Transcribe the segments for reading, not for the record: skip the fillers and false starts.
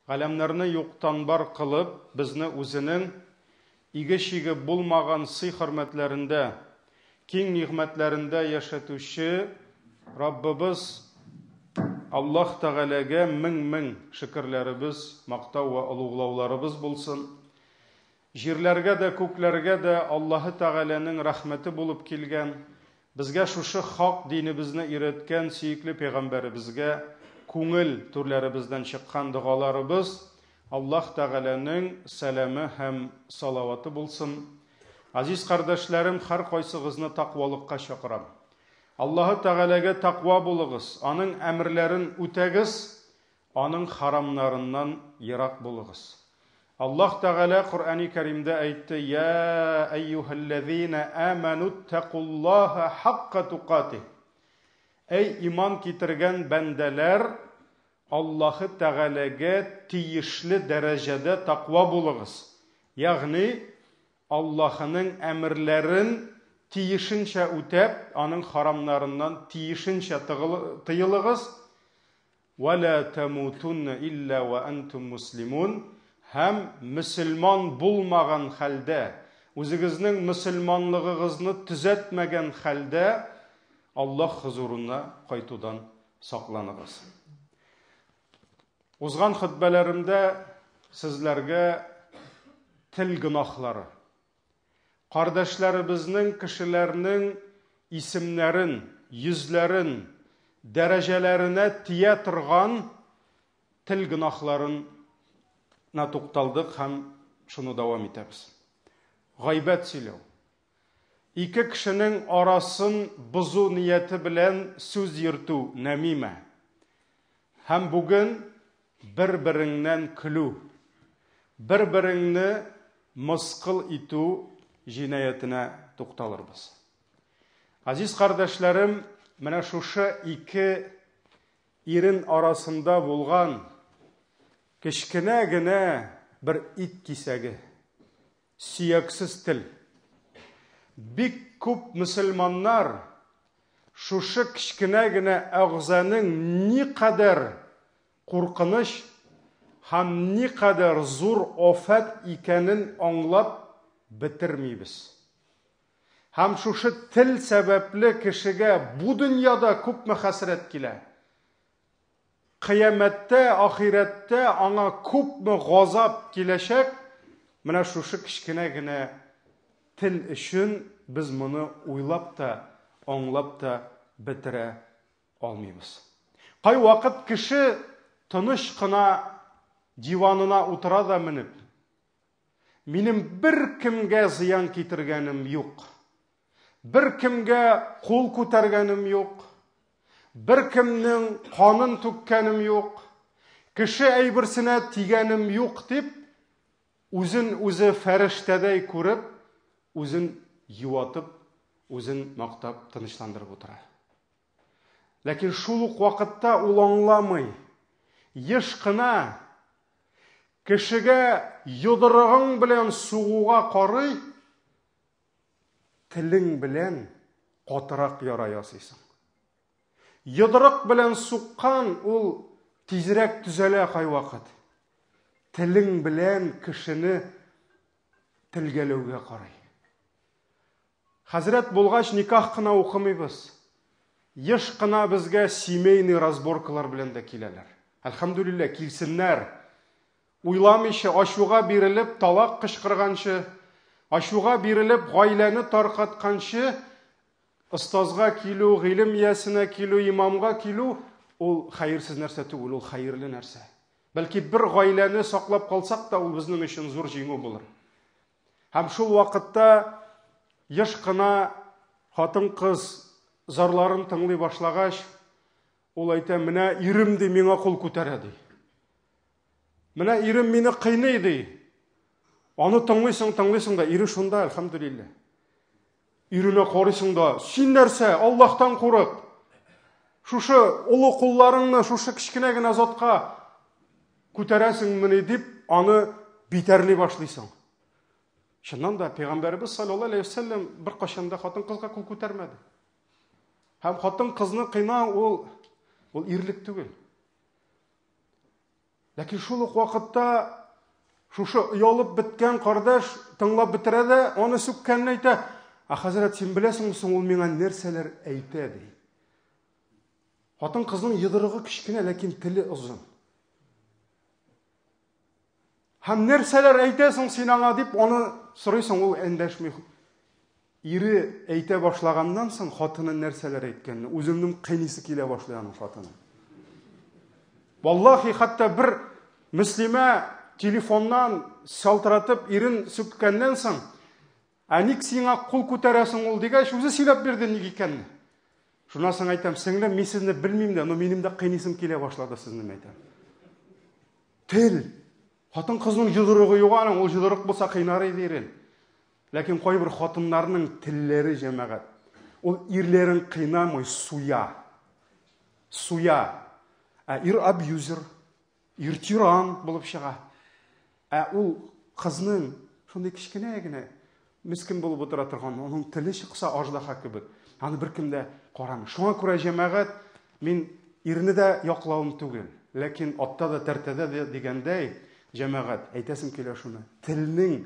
Галәмнәрне юктан бар кылып, безне үзенең иге-чиге булмаган сый-хөрмәтләрендә, киң нигъмәтләрендә яшәтүче Раббыбыз Аллаһ Тәгаләгә мең-мең шөкерләребез, мактау вә олуглауларыбыз булсын. Җирләргә дә, күкләргә дә Аллаһы Тәгаләнең рәхмәте булып килгән, безгә шушы хак динебезне өйрәткән сөекле пәйгамбәребезгә күңел түрләребездән чыккан догаларыбыз, Аллаһ Тәгаләнең сәламе һәм салаваты булсын. Газиз кардәшләрем, һәркайсыгызны таквалыкка чакырам. Аллаһы Тәгаләгә таква булыгыз, Аның әмерләрен үтәгез, Аның харамнарыннан ерак булыгыз. Аллаһ Тәгалә Коръәни Кәримдә әйтте, Я әйюһәлләзина амануттакуллаһа хакка тукатих. Әй иман китергән бәндәләр, Аллаһы Тәгаләгә тиешле дәрәҗәдә таква булыгыз. Ягъни Аллаһының әмерләрен тиешенчә үтәп, аның харамнарыннан тиешенчә тыелыгыз. Вә лә тәмутунна илля вә әнтүм муслимун, һәм мөселман булмаган хәлдә, үзегезнең мөселманлыгыгызны төзәтмәгән хәлдә Аллаһ хозурына кайтудан сакланыгыз. Узган хөтбәләремдә сезләргә тел гөнаһлары, Кардәшләребезнең, кешеләрнең исемнәрен, йөзләрен, дәрәҗәләренә тия торган тел гөнаһларына тукталдык һәм шуны дәвам итәбез. Гайбәт сөйләү. Ике кешенең арасын бозу нияте белән сүз йөртү, нәмимә. Һәм бүген Бер-береңнән көлү, бер-береңне мыскыл итү җинаятенә тукталырбыз. Газиз кардәшләрем, менә шушы ике ирен арасында булган кечкенә генә бер ит кисәге, сөяксез тел. Бик күп мөселманнар шушы кечкенә генә әгъзаның никадәр куркыныч һәм никадәр зур афәт икәнен аңлап бетермибез. Һәм шушы тел сәбәпле кешегә бу дөньяда күпме хәсрәт килә. Кыямәттә, ахирәттә аңа күпме газап киләчәк, менә шушы кечкенә генә тел өчен без моны уйлап та, аңлап та бетерә алмыйбыз. Кайвакыт кеше тыныч кына диванына утыра да менеп, Минем беркемгә зыян китергәнем юк. Беркемгә кул күтәргәнем юк. Беркемнең канын түккәнем юк. Кеше әйберсенә тигәнем юк дип, үзен үзе фәрештәдәй күреп, үзен юатып, үзен мактап, тынычландырып утыра. Ләкин шул ук вакытта ул аңламый. Еш кына кешегә йодрыгың белән сугуга карый, телең белән катырак яра ясыйсың. Йодрык белән суккан ул тизрәк төзәлә кайвакыт. Телең белән кешене телгәләүгә карый. Хәзрәт булгач никах кына укымыйбыз. Еш кына безгә семейный разборкалар белән дә киләләр. Әлхәмдүлилләһ, килсеннәр. Уйламыйча, ачуга бирелеп, талак кычкырганчы, ачуга бирелеп, гаиләне таркатканчы, остазга килү, гыйлем иясенә килү, имамга килү, ул хәерсез нәрсә түгел, ул хәерле нәрсә. Бәлки бер гаиләне саклап калсак та, ул безнең өчен зур җиңү булыр. Һәм шул вакытта еш кына хатын-кыз зарларын тыңлый башлагач, ул әйтә, менә ирем ди, миңа кул күтәрә ди. Менә ирем мине кыйный ди. Аны тыңлыйсың, тыңлыйсың да, ире шунда, әлхәмдүлилләһ. Иренә карыйсың да, син нәрсә, Аллаһтан курык. Шушы олы кулларыңны шушы кечкенә генә затка күтәрәсеңмени дип, аны битәрли башлыйсың. Чыннан да, Пәйгамбәребез саллаллаһу алейһи вәсәлләм беркайчан да хатын-кызга кул күтәрмәде. Һәм хатын-кызны кыйнау ул ул ирлек түгел. Ләкин шул ук вакытта шушы оялып беткән кардәш тыңлап бетерә дә, аны сүккәнен әйтә. Ә хәзрәт, син беләсеңме соң, ул миңа нәрсәләр әйтә, ди. Хатын-кызның йодрыгы кечкенә, ләкин теле озын. Һәм нәрсәләр әйтәсең син аңа дип аны сорыйсың, ул эндәшми. Ире әйтә башлаганнан соң хатыны нәрсәләр әйткәнне, үзеңнең кыйныйсы килә башлый аның хатыны. Валлахи, хәтта бер мөслимә телефоннан шалтыратып ирен сүккәннән соң, ә ник сиңа кул күтәрәсең ул дигәч, үзе сөйләп бирде ник икәнне. Шуннан соң әйтәм, сеңлем, мин сезне белмим дә, но минем дә кыйныйсым килә башлады сезне, әйтәм. Тел. Хатын-кызның йодрыгы юк аның, ул йодрык булса кыйнар иде ирен. Ләкин кайбер хатыннарның телләре җәмәгать. Ул ирләрен кыйнамый, суя. Суя. Ә ир абьюзер, ир тиран булып чыга. Ә ул кызның шундый кечкенә генә мескен булып утыра торган, аның теле чыкса аждаһа кебек. Аны беркем дә карамый. Шуңа күрә җәмәгать, мин ирне дә яклавым түгел, ләкин атта да тәртәдә дә дигәндәй, җәмәгать, әйтәсем килә шуны. Телнең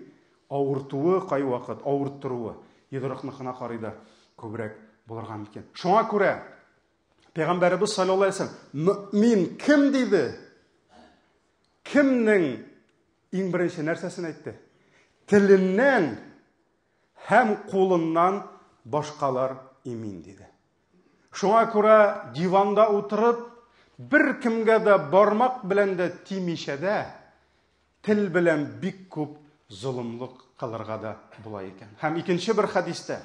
авыртуы кайвакыт, авырттыруы йодрыкныкына карый да күбрәк булырга мөмкин. Шуңа күрә Пәйгамбәребез саллаллаһу алейһи вәсәлләм, мөмин кем диде? Кемнең иң беренче нәрсәсен әйтте? Теленнән һәм кулыннан башкалар имин диде. Шуңа күрә диванда утырып, бер кемгә дә бармак белән дә тимичә дә, тел белән бик күп золымлык кылырга да була икән. Һәм икенче бер хәдистә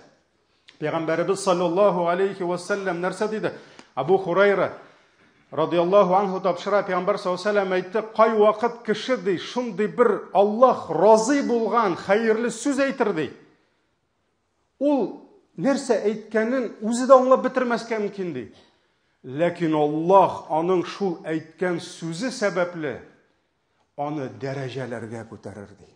Пәйгамбәребез саллаллаһу алейхи ва саллям нәрсә диде? Абу Хурайра радиаллаһу анху тапшыра, Пәйгамбәр саллаллаһу алейхи ва әйтте, кай вакыт кеше ди, шундый бер Аллаһ разый булган хәерле сүз әйтер ди. Ул нәрсә әйткәнен үзе дә аңлап бетермәскә мөмкин ди. Ләкин Аллаһ аның шул әйткән сүзе сәбәпле аны дәрәҗәләргә күтәрер ди.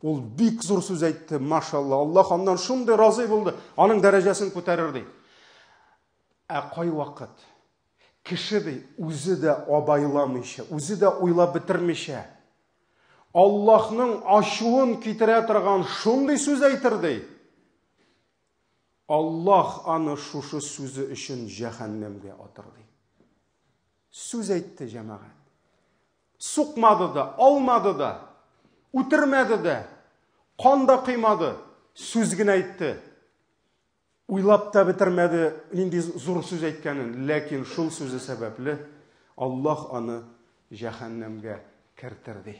Ул бик зур сүз әйтте, машалла, Аллаһ аннан шундый разый булды, аның дәрәҗәсен күтәрер ди. Ә кайвакыт кеше ди, үзе дә абайламыйча, үзе дә уйлап бетермичә, Аллаһның ачуын китерә торган шундый сүз әйтер ди. Аллаһ аны шушы сүзе өчен җәһәннәмгә атыр ди. Сүз әйтте җәмәгать. Сукмады да, алмады да, үтермәде дә, кан да коймады, сүз генә әйтте. Уйлап та бетермәде нинди зур сүз әйткәнен, ләкин шул сүзе сәбәпле Аллаһ аны җәһәннәмгә кертер ди.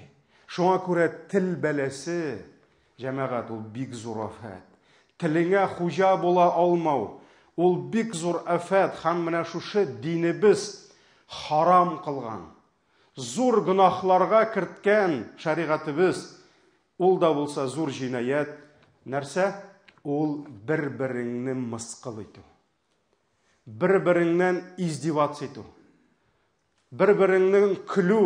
Шуңа күрә тел бәласе, җәмәгать, ул бик зур афәт. Телеңә хуҗа була алмау, ул бик зур афәт һәм менә шушы динебез харам кылган, зур гөнаһларга керткән шәригатебез, ул да булса зур җинаять, нәрсә? Ул бер-береңне мыскыл итү. Бер-береңнән издеваться итү. Бер-береңнең көлү.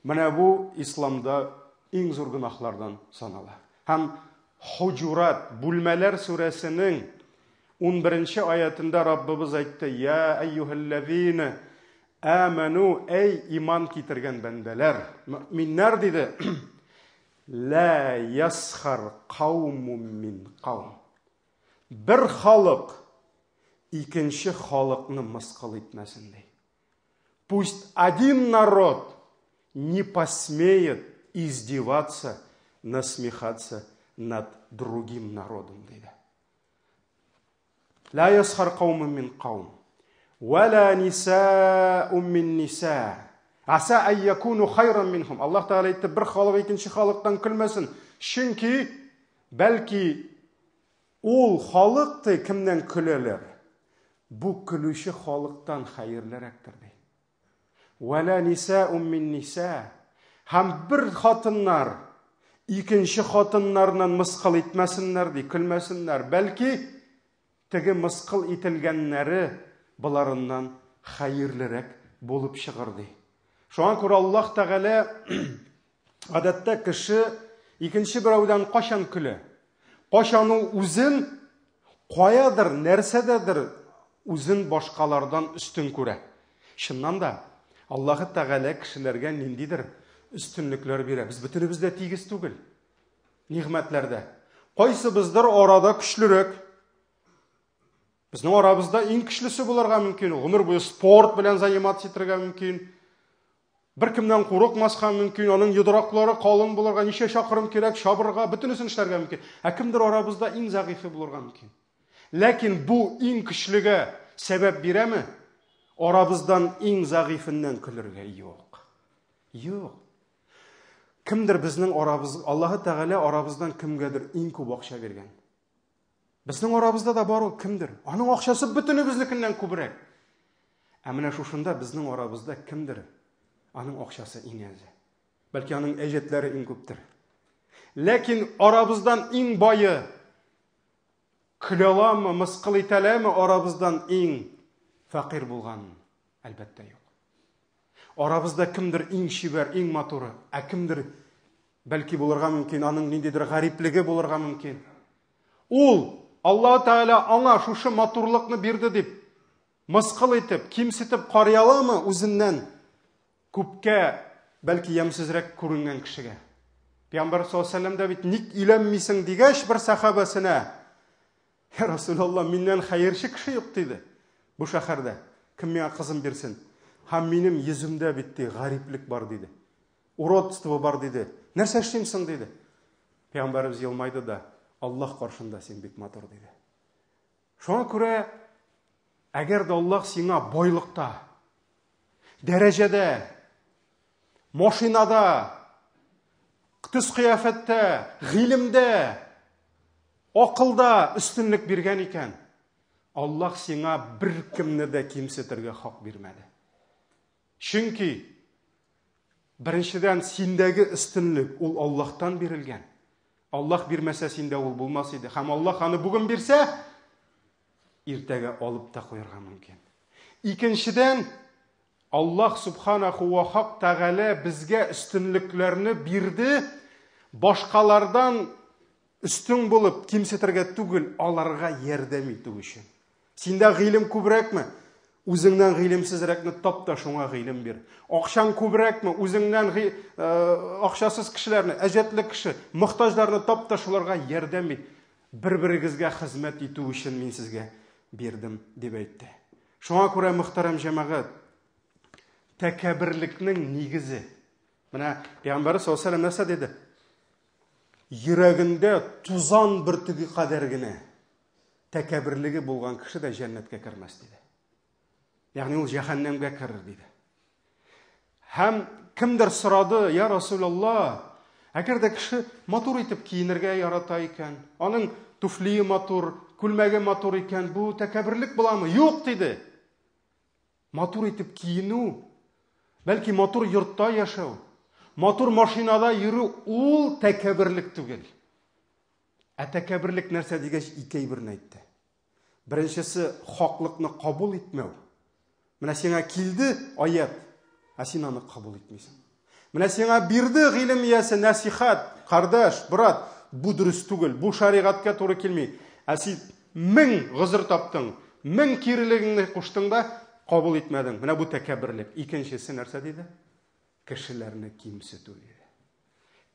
Менә бу исламда иң зур гөнаһлардан санала. Һәм Хуҗурат, бүлмәләр сүрәсенең 11 аятында Раббыбыз әйтте: "Я әйюһәлләзина аману, әй иман китергән бәндәләр, мөминнәр диде. Ла ясхар каумум мин каум. Бер халык икенче халыкны мыскыл итмәсен ди. Пусть один народ не посмеет издеваться, насмехаться над другим народом, диде. Ла ясхар каумун мин каум. Вала нисаун мин ниса. Аса ай якуну хайран минхум. Аллаһ Тәгалә әйтте, бер халык икенче халыктан көлмәсен. Чөнки бәлки ул халык ди, кемнән көләләр? Бу көлүче халыктан хәерлерәктер ди. Вәлә нисаун мин ниса. Һәм бер хатыннар икенче хатыннарыннан мыскыл итмәсеннәр ди, көлмәсеннәр. Бәлки теге мыскыл ителгәннәре боларыннан хәерлерәк булып чыгыр ди. Шуңа күрә Аллаһ Тәгалә гадәттә кеше икенче берәүдән кайчан көлә? Кайчан ул үзен каядыр, нәрсәдәдер үзен башкалардан өстен күрә. Чыннан да, Аллаһы Тәгалә кешеләргә ниндидер өстенлекләр бирә. Без бөтенебез дә тигез түгел. Нигъмәтләрдә. Кайсыбыздыр арада көчлерәк. Безнең арабызда иң көчлесе булырга мөмкин. Гомер буе спорт белән заниматься итәргә мөмкин. Беркемнән курыкмаска мөмкин, аның йодрыклары калын булырга, ничә чакрым кирәк чабырга, бөтенесен эшләргә мөмкин. Ә кемдер арабызда иң зәгыйфе булырга мөмкин. Ләкин бу иң көчлегә сәбәп бирәме? Арабыздан иң зәгыйфеннән көлергә юк. Юк. Кемдер безнең арабыз, Аллаһы Тәгалә арабыздан кемгәдер иң күп акча биргән. Безнең арабызда да бар ул кемдер. Аның акчасы бөтенебезнекеннән күбрәк. Ә менә шушында безнең арабызда кемдер аның акчасы иң әзе. Бәлки аның әҗәтләре иң күптер. Ләкин арабыздан иң бае көлә аламы, мыскыл итә аламы арабыздан иң фәкыйрь булган? Әлбәттә, юк. Арабызда кемдер иң чибәр, иң матуры, ә кемдер бәлки булырга мөмкин, аның ниндидер гариплеге булырга мөмкин. Ул Аллаһ Тәгалә аңа шушы матурлыкны бирде дип, мыскыл итеп, кимсетеп карый аламы үзеннән күпкә бәлки ямьсезрәк күренгән кешегә? Пәйгамбәр саллаллаһу алейһи ва сәлләм дә бит ник өйләнмисең дигәч бер сәхабәсенә, Я Расулалла, миннән хәерче кеше юк диде. Бу шәһәрдә кем миңа кызын бирсен? Һәм минем йөземдә бит ди гариплек бар диде. Уродство бар диде. Нәрсә эшлим соң диде. Пәйгамбәребез елмайды да, Аллаһ каршында син бик матур диде. Шуңа күрә әгәр дә Аллаһ сиңа байлыкта, дәрәҗәдә, машинада, төс кыяфәттә, гыйлемдә, акылда өстенлек биргән икән, Аллаһ сиңа беркемне дә кимсетергә хак бирмәде. Чөнки беренчедән синдәге өстенлек ул Аллаһтан бирелгән. Аллаһ бирмәсә синдә ул булмас иде. Һәм Аллаһ аны бүген бирсә, иртәгә алып та куярга мөмкин. Икенчедән, Аллаһ субханаху ва хак тәгалә безгә өстенлекләрне бирде, башкалардан өстен булып кимсетергә түгел, аларга ярдәм итү өчен. Синдә гыйлем күбрәкме? Үзеңнән гыйлемсезрәкне тап та шуңа гыйлем бир. Акчаң күбрәкме? Үзеңнән акчасыз кешеләрне, әҗәтле кеше, мохтаҗларны тап та шуларга ярдәм ит. Бер-берегезгә хезмәт итү өчен мин сезгә бирдем, дип әйтте. Шуңа күрә, мөхтәрәм җәмәгать, тәкәбберлекнең нигезе. Менә Пәйгамбәр саллаллаһу алейһи нәрсә диде? Йөрәгендә тузан бөртеге кадәр генә тәкәбберлеге булган кеше дә җәннәткә кермәс диде. Ягъни ул җәһәннәмгә керер диде. Һәм кемдер сорады, я Расулалла, әгәр дә кеше матур итеп киенергә ярата икән, аның туфлие матур, күлмәге матур икән, бу тәкәбберлек буламы? Юк, диде. Матур итеп киенү, бәлки матур йортта яшәү, матур машинада йөрү ул тәкәбберлек түгел. Ә тәкәбберлек нәрсә дигәч, ике әйберне әйтте. Беренчесе хаклыкны кабул итмәү. Менә сиңа килде аят, ә син аны кабул итмисең. Менә сиңа бирде гыйлем иясе нәсихәт, кардәш, брат, бу дөрес түгел, бу шәригатькә туры килми. Ә син мең гозер таптың, мең кирелегеңне куштың да кабул итмәдең. Менә бу тәкәбберлек. Икенчесе нәрсә диде? Кешеләрне кимсетү диде.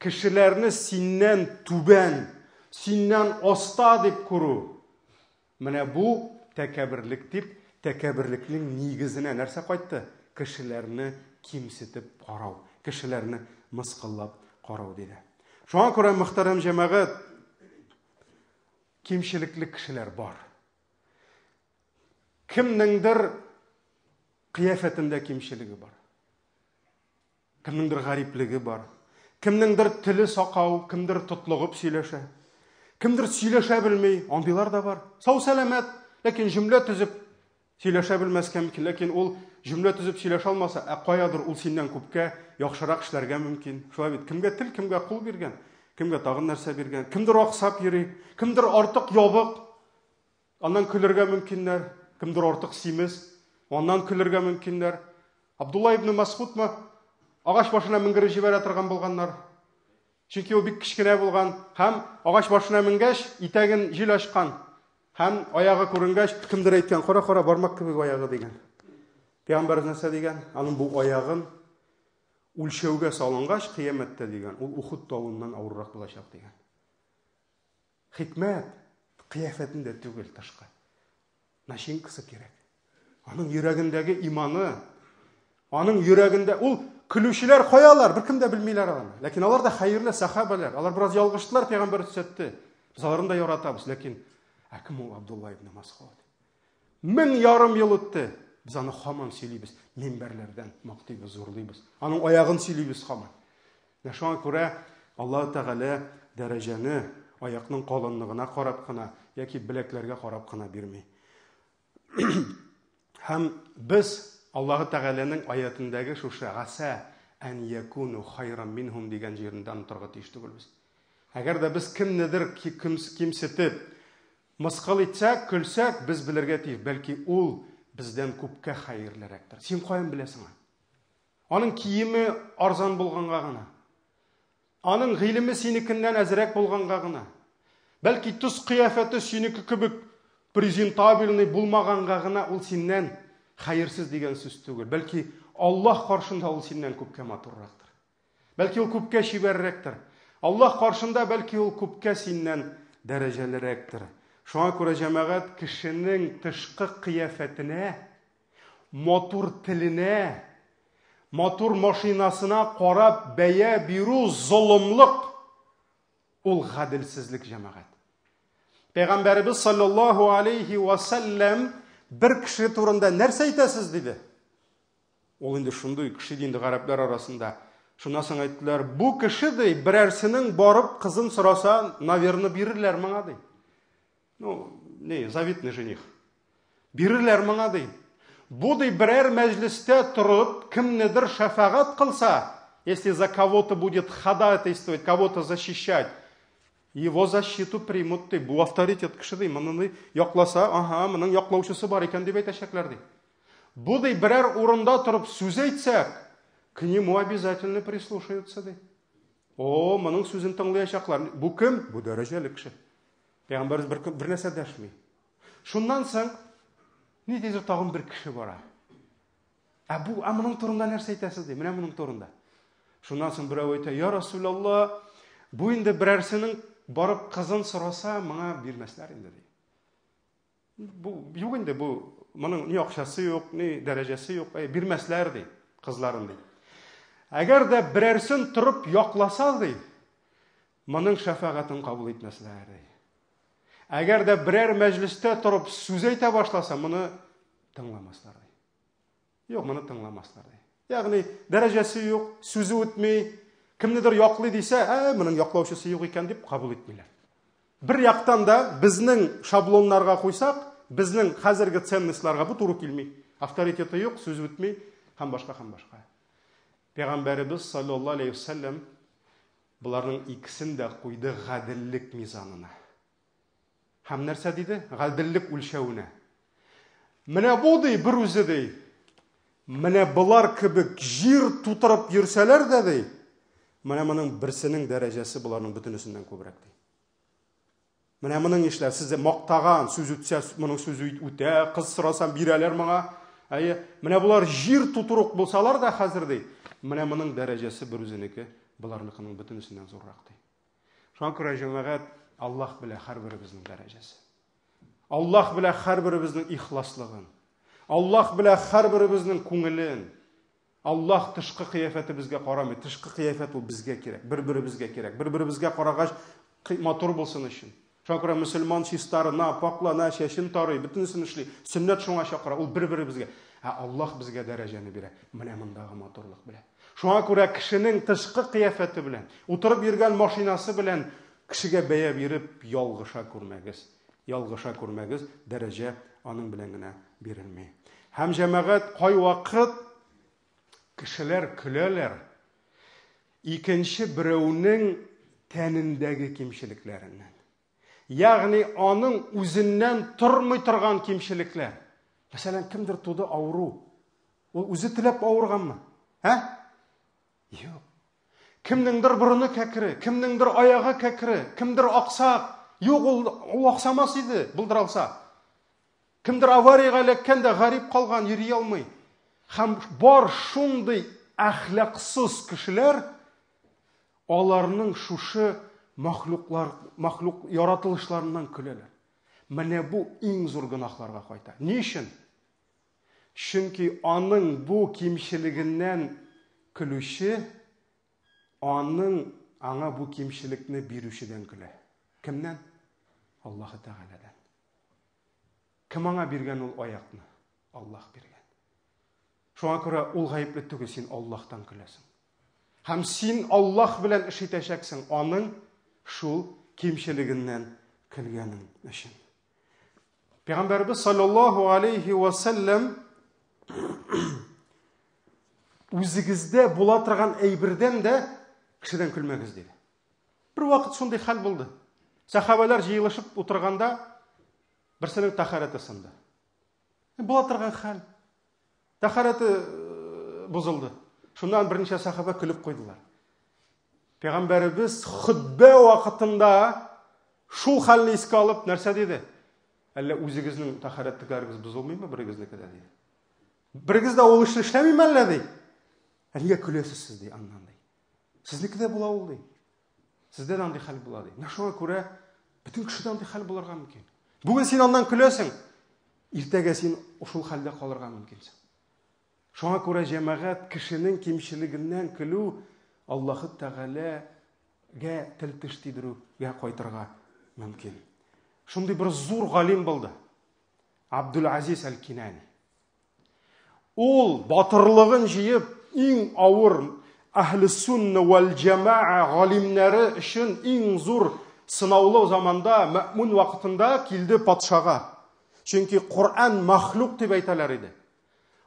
Кешеләрне синнән түбән, синнән аста дип күрү. Менә бу тәкәбберлек дип, тәкәбберлекнең нигезенә нәрсә кайтты? Кешеләрне кимсетеп карау, кешеләрне мыскыллап карау диде. Шуңа күрә, мөхтәрәм җәмәгать, кимчелекле кешеләр бар. Кемнеңдер кыяфәтендә кимчелеге бар. Кемнеңдер гариплеге бар. Кемнеңдер теле сакау, кемдер тотлыгып сөйләшә. Кемдер сөйләшә белми, андыйлар да бар. Сау сәламәт, ләкин җөмлә төзеп сөйләшә белмәскә мөмкин, ләкин ул җөмлә төзеп сөйләшә алмаса, ә каядыр ул синнән күпкә яхшырак эшләргә мөмкин. Шулай бит, кемгә тел, кемгә кул биргән, кемгә тагын нәрсә биргән, кемдер аксап йөри, кемдер артык ябык, Аннан көлергә мөмкиннәр, кемдер артык симез, аннан көлергә мөмкиннәр. Абдулла ибн Масхудмы агач башына менгереп җибәрә торган булганнар. Чөнки ул бик кечкенә булган һәм агач башына менгәч, итәген җил ачкан һәм аягы күренгәч, кемдер әйткән, кара-кара бармак кебек аягы дигән. Пәйгамбәребез нәрсә дигән? Аның бу аягын үлчәүгә салынгач, кыямәттә дигән, ул Ухуд тавыннан авыррак булачак дигән. Хикмәт кыяфәтендә түгел тышкы. Начинкасы кирәк. Аның йөрәгендәге иманы, аның йөрәгендә ул көлүчеләр каялар, беркем дә белмиләр аны. Ләкин алар да хәерле сахабалар. Алар бераз ялгыштылар, пәйгамбәр төзәтте. Без аларны да яратабыз, ләкин ә кем ул Абдулла ибн Масгуд? 1500 ел үтте. Без аны хаман сөйлибез, минбәрләрдән мактыйбыз, зурлыйбыз. Аның аягын сөйлибез хаман. Менә шуңа күрә Аллаһ Тәгалә дәрәҗәне аякның калынлыгына карап кына яки беләкләргә карап кына бирми. Һәм без Аллаһ Тәгаләнең аятендәге шушы гаса ән якуну хайран минһум дигән җирендә онытырга тиеш түгелбез. Әгәр дә без кемнедер кимсетеп, мыскыл итсәк, көлсәк, без белергә тиеш, бәлки ул бездән күпкә хәерлерәктер. Син каян беләсең? Аның киеме арзан булганга гына. Аның гыйлеме синекеннән әзрәк булганга гына. Бәлки төс кыяфәте синеке кебек презентабельный булмаганга гына ул синнән хәерсез дигән сүз түгел. Бәлки Аллаһ каршында ул синнән күпкә матуррактыр. Бәлки ул күпкә чибәррәктер. Аллаһ каршында бәлки ул күпкә синнән дәрәҗәлерәктер. Шуңа күрә җәмәгать кешенең тышкы кыяфәтенә, матур теленә, матур машинасына карап бәя бирү золымлык. Ул гаделсезлек җәмәгать. Пәйгамбәребез саллаллаһу алейхи ва саллям бер кеше турында нәрсә әйтәсез диде. Ул инде шундый кеше инде гарәпләр арасында. Шуннан соң әйттеләр, бу кеше ди, берәрсенең барып кызын сораса, наверно, бирерләр моңа ди. Ну, не, завидный жених. Бирерләр моңа ди. Бу ди берәр мәҗлестә торып, кемнедер шәфәгать кылса, если за кого-то будет ходатайствовать, кого-то защищать, его защиту примут ди. Бу авторитет кеше ди, моны якласа, ага, моның яклаучысы бар икән дип әйтәчәкләр ди. Бу ди берәр урында торып сүз әйтсәк, к нему обязательно прислушаются ди. О, моның сүзен тыңлаячаклар. Бу кем? Бу дәрәҗәле кеше. Пәйгамбәребез бер, бер нәрсә дәшми. Шуннан соң ни дидер тагын бер кеше бара. Ә бу, ә моның турында нәрсә әйтәсез ди? Менә моның турында. Шуннан соң берәү әйтә, "Я Расулалла, бу инде берәрсенең барып кызын сораса, моңа бирмәсләр инде" ди. Бу юк инде бу моның ни акчасы юк, ни дәрәҗәсе юк, әй, бирмәсләр ди кызларын ди. Әгәр дә берәрсен торып якласа ди, моның шәфәгатен кабул итмәсләр ди. Әгәр дә берәр мәҗлестә торып сүз әйтә башласа, моны тыңламаслар ди. Юк, моны тыңламаслар ди. Ягъни дәрәҗәсе юк, сүзе үтми, кемнедер яклый дисә, ә, моның яклаучысы юк икән дип кабул итмиләр. Бер яктан да безнең шаблоннарга куйсак, безнең хәзерге ценностьларга бу туры килми. Авторитеты юк, сүз үтми һәм башка һәм башка. Пәйгамбәребез саллаллаһу алейхи вәсәлләм боларның икесен дә куйды гаделлек мизанына. Һәм нәрсә диде? Гаделлек үлчәвенә. Менә бу ди, бер үзе ди. Менә болар кебек җир тутырып йөрсәләр дә ди, менә моның берсенең дәрәҗәсе боларның бөтенесеннән күбрәк ди. Менә моның нишләр? Сезне мактаган, сүз үтсә, моның сүзе үтә, кыз сорасам бирәләр моңа. Әйе, менә болар җир тутырук булсалар да хәзер ди, менә моның дәрәҗәсе бер үзенеке боларныкының бөтенесеннән зуррак ди. Шуңа күрә җәмәгать Аллаһ белә һәрберебезнең дәрәҗәсе. Аллаһ белә һәрберебезнең ихласлыгын. Аллаһ белә һәрберебезнең күңелен. Аллаһ тышкы кыяфәтебезгә карамый. Тышкы кыяфәт ул безгә кирәк, бер-беребезгә кирәк. Бер-беребезгә карагач, матур булсын өчен. Шуңа күрә мөселман чистарына, паклана, чәчен тарый, бөтенесен эшли. Сөннәт шуңа чакыра, ул бер-беребезгә. Ә Аллаһ безгә дәрәҗәне бирә. Менә мондагы матурлык белән. Шуңа күрә кешенең тышкы кыяфәте белән, утырып йөргән машинасы белән кешегә бәя биреп ялгыша күрмәгез. Ялгыша күрмәгез, дәрәҗә аның белән генә бирелми. Һәм җәмәгать кайвакыт кешеләр көләләр икенче берәүнең тәнендәге кимчелекләреннән. Ягъни аның үзеннән тормый торган кимчелекләр. Мәсәлән, кемдер туды авыру. Ул үзе теләп авырганмы? Ә? Юк. Кемнеңдер борыны кәкре, кемнеңдер аягы кәкре, кемдер аксак. Юк, ул, ул аксамас иде, булдыра алса. Кемдер авариягә эләккән дә гарип калган, йөри алмый. Һәм бар шундый әхлаксыз кешеләр, аларның шушы махлуклар, махлук яратылышларыннан көләләр. Менә бу иң зур гөнаһларга кайта. Ни өчен? Чөнки аның бу кимчелегеннән көлүче аның аңа бу кимчелекне бирүчедән көлә. Кемнән? Аллаһы Тәгаләдән. Кем аңа биргән ул аякны? Аллаһ биргән. Шуңа күрә ул гаепле түгел, син Аллаһтан көләсең. Һәм син Аллаһ белән эш итәчәксең аның шул кимчелегеннән көлгәнең өчен. Пәйгамбәрбез саллаллаһу алейхи ва саллям үзегездә була торган әйбердән дә кешедән көлмәгез диде. Бер вакыт шундый хәл булды. Сәхабәләр җыелышып утырганда берсенең тәһарәте сынды. Була торган хәл. Тәһарәте э, бозылды. Шуннан берничә сәхабә көлеп куйдылар. Пәйгамбәребез хөтбә вакытында шул хәлне искә алып нәрсә диде? Әллә үзегезнең тәһарәтләрегез бозылмыймы берегезнеке дә диде. Берегез дә ул эшне эшләмиме әллә ди? Ә нигә көләсез сез ди аннан ди. Сезнеке дә була ул ди. Сездә дә андый хәл була ди. Менә шуңа күрә бөтен кешедә андый хәл булырга мөмкин. Бүген син аннан көләсең, иртәгә син шул хәлдә калырга мөмкинсең. Шуңа күрә җәмәгать кешенең кимчелегеннән көлү Аллаһы Тәгаләгә тел-теш тидерүгә кайтырга мөмкин. Шундый бер зур галим булды. Абдул Азиз әл-Кинани. Ул батырлыгын җыеп, иң авыр әһле сунна вәл җәмәә галимнәре өчен иң зур сынаулы заманда, Мәэмүн вакытында килде патшага. Чөнки Коръән махлук дип әйтәләр иде.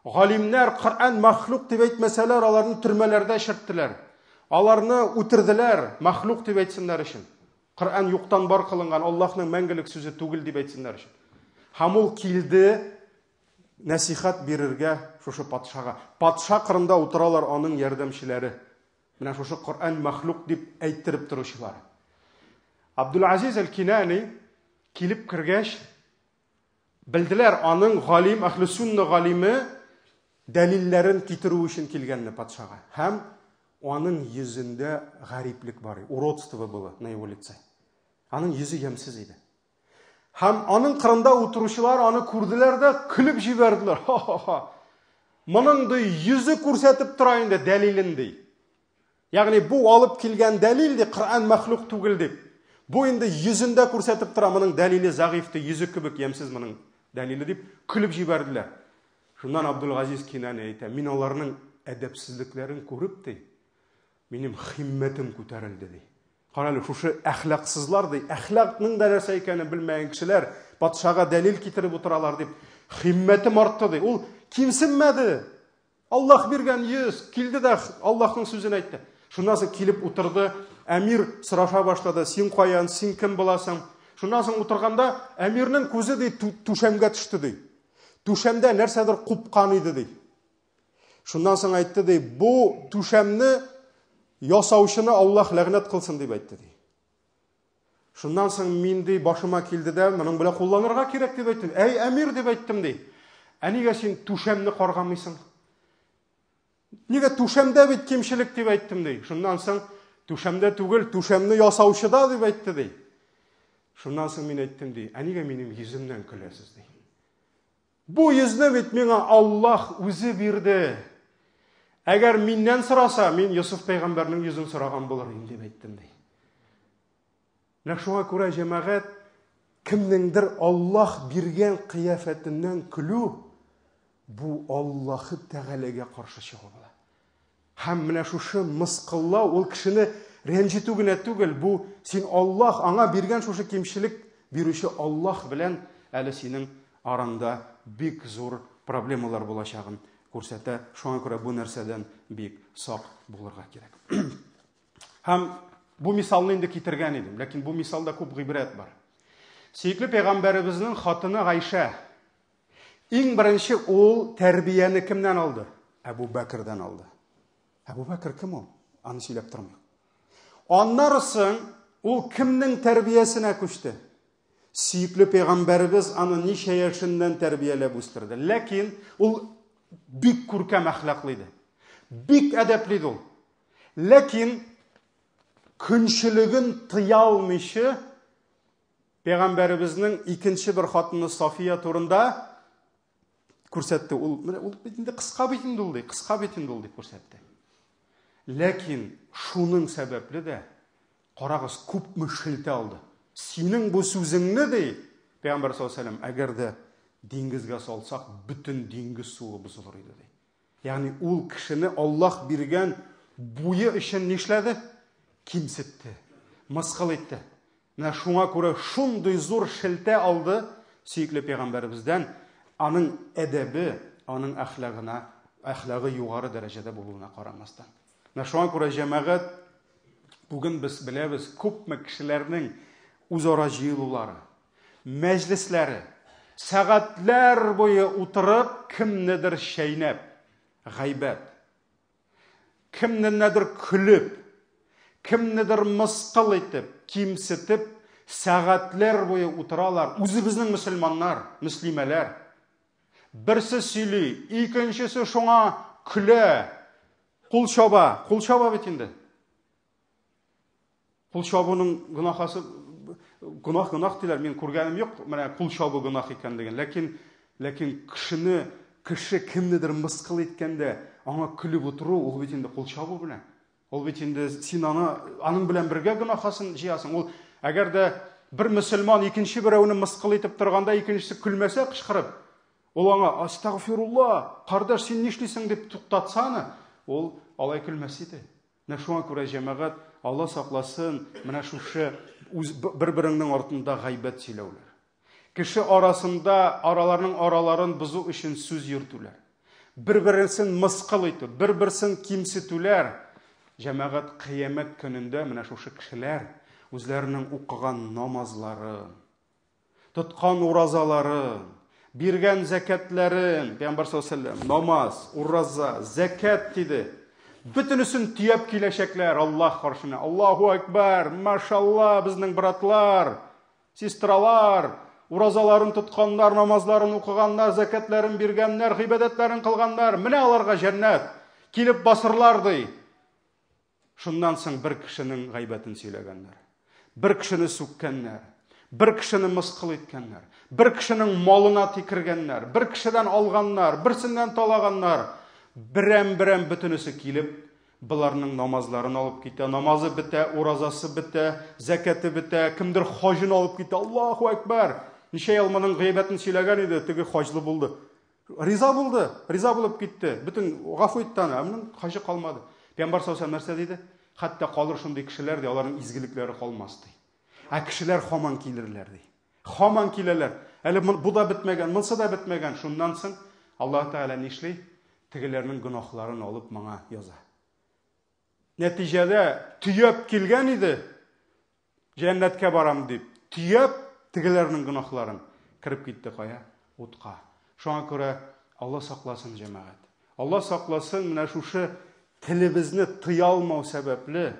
Галимнәр Коръән махлук дип әйтмәсәләр, аларны төрмәләрдә чирттеләр. Аларны үтерделәр, махлук дип әйтсеннәр өчен. Коръән юктан бар кылынган, Аллаһның мәңгелек сүзе түгел дип әйтсеннәр өчен. Һәм ул килде нәсихәт бирергә шушы патшага. Патша кырында утыралар аның ярдәмчеләре. Менә шушы Коръән махлук дип әйттереп торучылар. Абдул-Азиз әл-Кинани килеп кергәч, белделәр аның галим, әһле сунна галиме дәлилләрен китерү өчен килгәнне патшага. Һәм аның йөзендә гариплек бар, уродство было на его лице. Аның йөзе ямьсез иде. Һәм аның кырында утыручылар аны күрделәр дә көлеп җибәрделәр. Ха-ха-ха. Моның ди йөзе күрсәтеп тора инде дәлилен ди. Ягъни бу алып килгән дәлил ди, Коръән мәхлук түгел дип. Бу инде йөзендә күрсәтеп тора, моның дәлиле зәгыйф ди, йөзе кебек ямьсез моның дәлиле дип көлеп җибәрделәр. Шуннан Абдулгазиз Кинани әйтә, мин аларның әдәпсезлекләрен күреп ди, минем химмәтем күтәрелде ди. Кара әле, шушы әхлаксызлар ди, әхлакның да нәрсә икәнен белмәгән кешеләр патшага дәлил китереп утыралар дип, химмәтем артты ди. Ул кимсенмәде. Аллаһ биргән йөз, килде дә Аллаһның сүзен әйтте. Шуннан соң килеп утырды, әмир сораша башлады, син каян, син кем буласың? Шуннан соң утырганда әмирнең күзе ди түшәмгә төште ди. Түшәмдә нәрсәдер купкан иде ди. Шуннан соң әйтте ди, бу түшәмне ясаучыны Аллаһ ләгънәт кылсын дип әйтте ди. Шуннан соң мин ди башыма килде дә, моның белән кулланырга кирәк дип әйттем. Әй, әмир дип әйттем ди. Ә нигә син түшәмне каргамыйсың? Нигә түшәмдә бит кимчелек дип әйттем ди. Шуннан соң түшәмдә түгел, түшәмне ясаучыда дип әйтте ди. Шуннан соң мин әйттем ди, ә нигә минем йөземнән көләсез ди. Бу йөзне бит миңа Аллаһ үзе бирде. Әгәр миннән сораса, мин Йосыф пәйгамбәрнең йөзен сораган булыр идем дип әйттем ди. Менә шуңа күрә җәмәгать кемнеңдер Аллаһ биргән кыяфәтеннән көлү бу Аллаһы Тәгаләгә каршы чыгу була. Һәм менә шушы мыскыллау ул кешене рәнҗетү генә түгел, бу син Аллаһ аңа биргән шушы кимчелек бирүче Аллаһ белән әле синең араңда бик зур проблемалар булачагын күрсәтә. Шуңа күрә бу нәрсәдән бик сак булырга кирәк. Һәм бу мисалны инде китергән идем, ләкин бу мисалда күп гыйбрәт бар. Сөекле пәйгамбәребезнең хатыны Гайшә Иң беренче ул тәрбияне кемнән алды? Әбу Бәкердән алды. Әбу Бәкер кем ул? Аны сөйләп тормыйк. Аннары соң ул кемнең тәрбиясенә күчте? Сөекле пәйгамбәребез аны ничә яшеннән тәрбияләп үстерде. Ләкин ул Бик күркәм әхлаклы иде. Бик әдәпле иде ул. Ләкин көнчелеген тыя алмыйча пәйгамбәребезнең икенче бер хатыны София турында күрсәтте. Ул менә ул бит инде кыска бит инде ул ди, кыска бит инде ул дип күрсәтте. Ләкин шуның сәбәпле дә карагыз, күпме шелтә алды. Синең бу сүзеңне ди, Пәйгамбәр саллаллаһу алейһи ва әгәр дә диңгезгә салсак, бөтен диңгез суы бозылыр иде ди. Ягъни ул кешене Аллаһ биргән буе өчен нишләде? Кимсетте, мыскыл итте. Менә шуңа күрә шундый зур шелтә алды сөекле пәйгамбәребездән, аның әдәбе, аның әхлагына, әхлагы югары дәрәҗәдә булуына карамастан. Менә шуңа күрә җәмәгать бүген без беләбез, күпме кешеләрнең үзара җыелулары, мәҗлесләре, сәгатьләр буе утырып, кемнедер чәйнәп, гайбәт, кемнедер көлеп, кемнедер мыскыл итеп, кимсетеп, сәгатьләр буе утыралар. Үзебезнең мөселманнар, мөслимәләр. Берсе сөйли, икенчесе шуңа көлә, кул чаба. Кул чаба бит инде. Кул чабуның гөнаһасы гөнаһ гөнаһ диләр. Мин күргәнем юк, менә кул чабу гөнаһ икәнлеген. Ләкин ләкин кешене кеше кемнедер мыскыл иткәндә, аңа көлеп утыру, ул бит инде кул чабу белән. Ул бит инде син аны аның белән бергә гөнаһасын җыясың. Ул әгәр дә бер мөселман икенче берәүне мыскыл итеп торганда, икенчесе көлмәсә кычкырып, ул аңа астагфирулла, кардәш, син нишлисең дип туктатса аны, ул алай көлмәс иде. Менә шуңа күрә җәмәгать, Алла сакласын, менә шушы үз бер-береңнең артында гайбәт сөйләүләр. Кеше арасында араларның араларын бозу өчен сүз йөртүләр. Бер-берсен мыскыл итү, бер-берсен кимсетүләр. Җәмәгать кыямәт көнендә менә шушы кешеләр үзләренең укыган намазларын, тоткан уразаларын, биргән зәкәтләрен, Пәйгамбәр саллаллаһу алейһи ва намаз, ураза, зәкәт диде. Бөтенесен төяп киләчәкләр Аллаһ каршына. Аллаһу акбар, машалла, безнең братлар, сестралар, уразаларын тотканнар, намазларын укыганнар, зәкәтләрен биргәннәр, гыйбадәтләрен кылганнар. Менә аларга җәннәт. Килеп басырлар ди. Шуннан соң бер кешенең гайбәтен сөйләгәннәр. Бер кешене сүккәннәр. Бер кешене мыскыл иткәннәр. Бер кешенең малына тикергәннәр. Бер кешедән алганнар, берсеннән талаганнар. Берәм-берәм бөтенесе килеп, боларның намазларын алып китә. Намазы бетә, уразасы бетә, зәкәте бетә, кемдер хаҗын алып китә. Аллаһу әкбәр! Ничә ел моның гайбәтен сөйләгән иде, теге хаҗлы булды. Риза булды, риза булып китте. Бөтен гафу итте аны, ә моның хаҗы калмады. Пәйгамбәр саллаллаһу алейһи нәрсә диде? Хәтта калыр шундый кешеләр ди, аларның изгелекләре калмас ди. Ә кешеләр һаман килерләр ди. Һаман киләләр. Әле бу да бетмәгән, монсы да бетмәгән. Шуннан соң Аллаһ Тәгалә нишли? Тегеләрнең гөнаһларын алып моңа яза. Нәтиҗәдә төяп килгән иде, Җәннәткә барам дип, төяп тегеләрнең гөнаһларын кереп китте кая? Утка. Шуңа күрә Алла сакласын, җәмәгать. Алла сакласын, менә шушы телебезне тыя алмау сәбәпле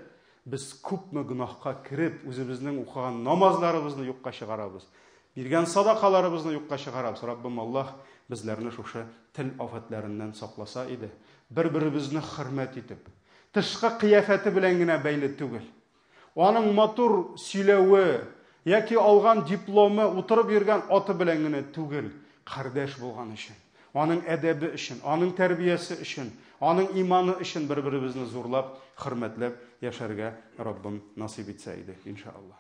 без күпме гөнаһка кереп, үзебезнең укыган намазларыбызны юкка чыгарабыз. Биргән садакаларыбызны юкка чыгарабыз. Раббым Аллаһ безләрне шушы тел афәтләреннән сакласа иде. Бер-беребезне хөрмәт итеп, тышкы кыяфәте белән генә бәйле түгел. Аның матур сөйләве яки алган дипломы, утырып йөргән аты белән генә түгел, кардәш булган өчен, аның әдәбе өчен, аның тәрбиясе өчен, аның иманы өчен бер-беребезне зурлап, хөрмәтләп яшәргә Раббым насыйп итсә иде, иншаллаһ.